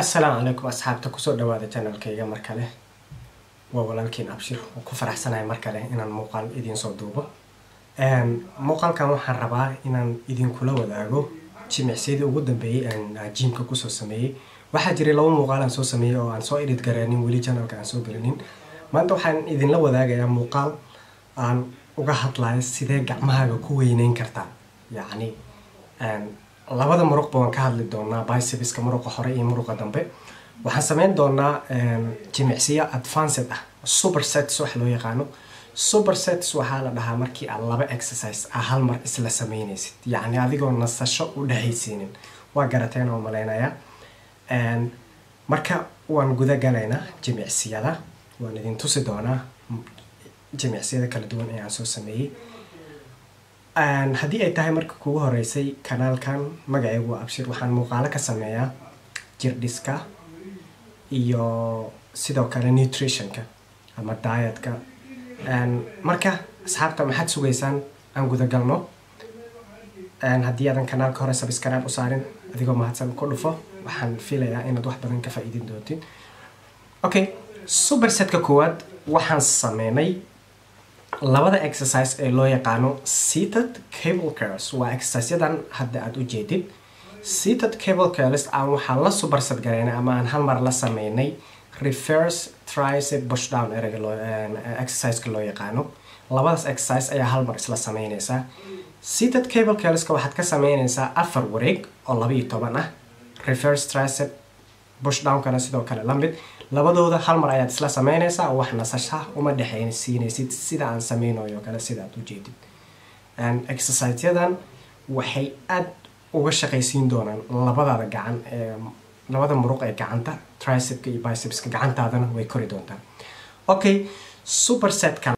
Assalaamu calaykum asxaabta, kusoo dhawaada channelkayga mar kale. Waa walaalkiin Abshir oo ku faraxsanahay mar kale inaan muuqaal idiin soo duubo. Muuqaalkan waxaan rabaa inaan idinkula wadaago jimicsiyadii ugu dambeeyay aan gymka kusoo sameeyey. Waxaa jiray laba muuqaal aan soo sameeyey oo aan soo edit gareenin, weli channelka aan soo gelinin. Maanta waxaan idinla wadaagayaa muuqaal aan uga hadlayo sidee gacmahaaga ku weyneyn kartaa. Yacni labada muruqba waan ka hadli doonaa, bicepska muruqa hore iyo muruqa dambe. Waxaan sameyn doonaa jimicsiyo advanced ah, super sets wax loo yaqaano. Super sets waxaa la dhahaa markii aad laba exercise ah hal mar isla sameynaysid, yacni adigoo nasasho u dhexaysiinin. Waa garateen oo malaynayaa. Marka waan guda galaynaa jimicsiyada, waan idin tusi doonaa jimicsiyada kala duwan ee aan soo sameeyey. Haddii ay tahay marka kugu horeysay kanaalkan, magacaygu waa Abshir. Waxaan muuqaalo ka sameeyaa jirdhiska iyo sidoo kale nutritionka ama dietka. Marka asxaabta, maxaad sugaysaan? Aan gudagalno. Haddii aadan kanaalka hore subscribe u saarin, adigoo mahadsan ku dhufo. Waxaan filayaa inaad wax badan ka faa'iidin doontin. Okay, supersetka koowaad waxaan sameynay labada exercise ee loo yaqaano seated cable curls. Waa exerciseyadan hadda aad u jeedid. Seated cable curls aan waxaan la superset garaynay ama aan hal mar la sameynay reverse tricep push down ereyga loo exerciseka loo yaqaano. Labadaas exercise ayaa hal mar isla sameynaysaa. Seated cable curlska waxaad ka sameynaysaa 4 wareeg oo 12 ah. Reverse tricep push downkana sidoo kale la mid. Labadooda hal mar ayaad isla sameynaysaa oo wax nasasha uma dhexaysiinaysid, sida aan sameynayo kale, sida aad u jeedid. Exerciseyadan waxay aad uga shaqaysiin doonaan labadaada gacan ee labada muruq ee gacanta, tricepka iyo bicepska. Gacantaadana way kori doontaa. Okay, supersetka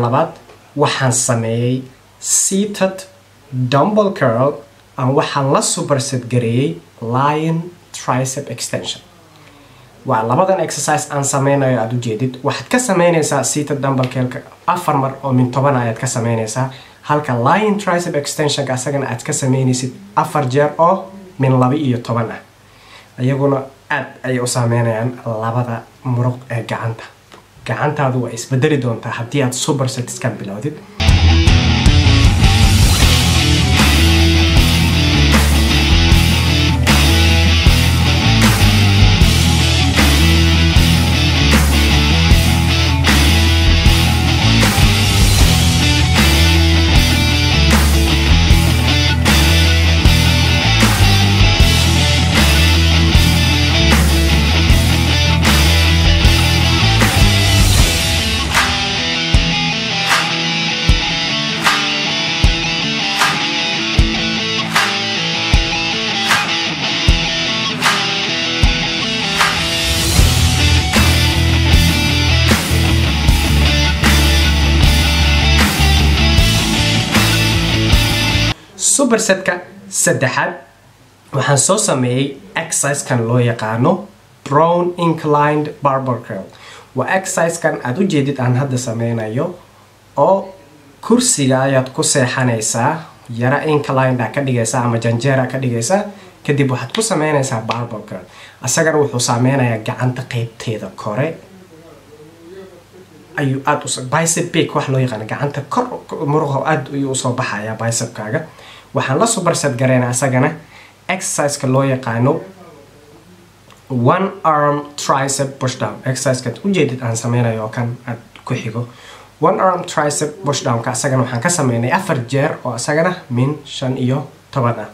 labaad waxaan sameeyey seated dumbbell curl aan waxaan la superset gareeyey lying tricep extension. Waa labadan exercise aan sameynayo aad u jeedid. Waxaad ka sameynaysaa seated dumbbell curlka 4 mar oo min 10 ayaad ka sameynaysaa, halka lying tricep extensionka asagana aad ka sameynaysid 4 jeer oo min 12 ah. Iyaguna aad ayay u saameynayaan labada muruq ee gacanta. Gacantaadu waa isbedeli doontaa haddii aad supersetskan bilowdid. Supersetka saddexaad waxaan soo sameeyey exercisekan loo yaqaano prone inclined barbell curl. Waa exercisekan aad u jeedid aan hadda sameynayo, oo kursiga ayaad ku seexanaysaa, yara inclined ka dhigaysaa ama janjeera ka dhigaysaa, kadib waxaad ku sameynaysaa barbell curl. Asagana wuxuu saameynayaa gacanta qeybteeda kore ayuu aad u bicep peak wax loo yaqaano, gacanta kor muruqa aad ayuu usoo baxayaa bicepkaaga. Waxaan la superset gareynaa asagana exerciseka loo yaqaano One arm tricep pushdown exercisekaad ujeedid aan sameynayo oo kan aad ku xigo. One arm tricep pushdownka isagana waxaan ka sameynay 4 jeer oo isagana min 15 ah.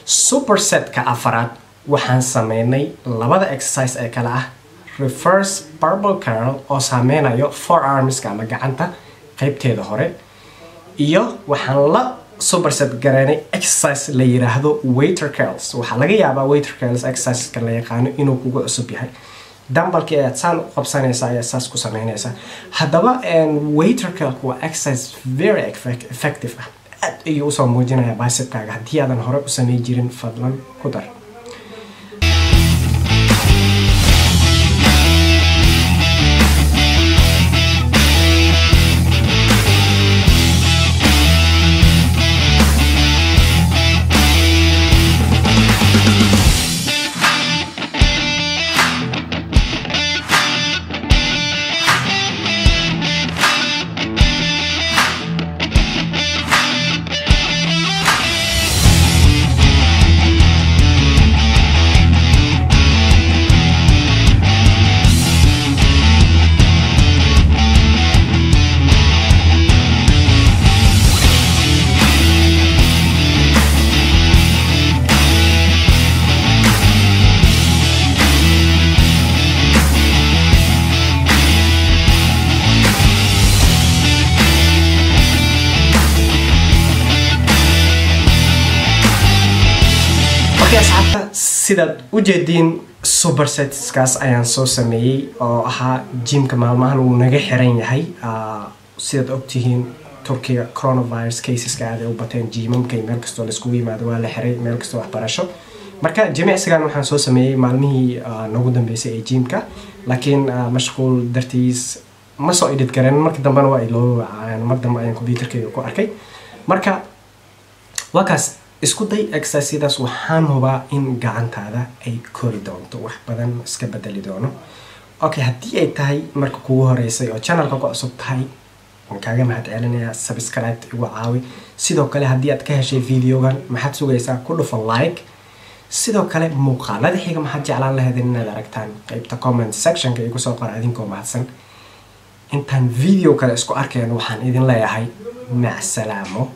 Supersetka afaraad waxaan sameynay labada exercise ee kale ah reverse barbell curl oo saameynayo forearmska ama gacanta qaybteeda hore, iyo waxaan la superset gareynay exercise la yiraahdo waiter curls. Waxaa laga yaabaa waiter curls exerciseska la yaqaano inuu kugu cusub yahay. Dumbbellkii ayaad saan u qabsanaysaa ayaad saas ku sameynaysaa. Haddaba waiter curlku waa exercise very effective ah, aad ayuu usoo muujinayaa bicepkaaga. Haddii aadan hore u samey jirin fadlan ku dar. Asxaabta, sidaad u jeediin supersetskaas ayaan soo sameeyey oo ahaa jimka maalmahan wuu naga xiran yahay. Sidaad ogtihiin Turkiga coronavirus caseska aad ay u bateen, jimamka meel kastoo laiskugu yimaado waa la xiray, meel kastoo waxbarasho. Marka jimicsigan waxaan soo sameeyey maalmihii noogu dambeysay ee jimka, laakiin mashquul dartiis ma soo edit garan. Marka dambena waa ilooba, mar dambe ayaan computerkayga ku arkay. Marka waa kaas, isku day exercise-daas, waxaan hubaa in gacantaada ay kori doonto, wax badan iska bedeli doono. Okay, haddii ay tahay marka kugu horeysay oo channelka ku cusub tahay, waan kaaga mahad celinayaa, subscribe igu caawi. Sidoo kale haddii aad ka heshay videogan, maxaad sugaysaa? Ku dhufo like. Sidoo kale muuqaalada xiga maxaad jeclaan lahaydeen inaad aragtaan? Qaybta comment sectionka igu soo qora idinkoo mahadsan. Intaan video kale isku arkayno waxaan idin leeyahay macsalaamo,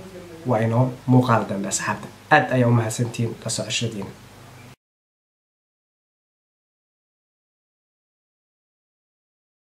waa inoo muuqaal dambe asxaabta. Aad ayaa u mahadsantihiin la socoshadiina.